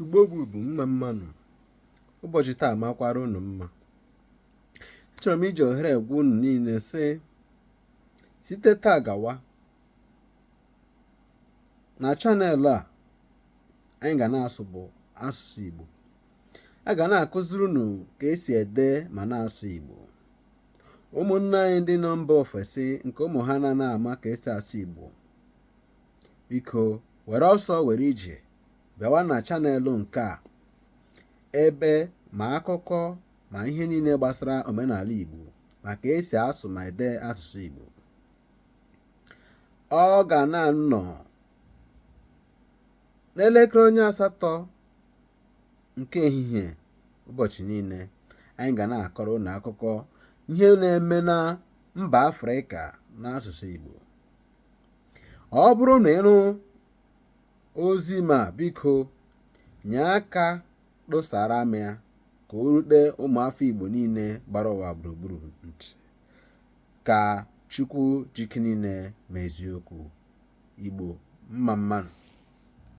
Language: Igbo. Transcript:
Igbo bụ Igbo, mma mma nụ. Ụbọchị taa makwara unu mma. Achọrọ m iji ohere gwa unu niile sị, site taa gawa na channel a, anyị ga na-asụ bụ asụsụ Igbo. A ga na-akụziri unu ka esi ede ma na-asụ Igbo. Ụmụnne anyị ndị nọ mba ofesi nke ụmụ ha na ama ka esi asụ Igbo, biko were ọsọ were ije bịawa na channel nke a, ebe ma akụkọ ma ihe niile gbasara omenala Igbo, ma ka esi asụ ma ede asụsụ Igbo. Ọ ga na-anọ n'elekere onye 8 nke ehihie ụbọchị niile. Anyị ga na-akọrọ unu akụkọ ihe na-eme na mba Afrịka n'asụsụ Igbo. Ọ bụrụ na ịnụ ozi ma, biko nye aka kpọsara m ya ka o rute ụmụafọ Igbo niile gbara ụwa gburugburu ntị. Ka Chukwu jike niile ma eziokwu. Igbo, mma mma nụ.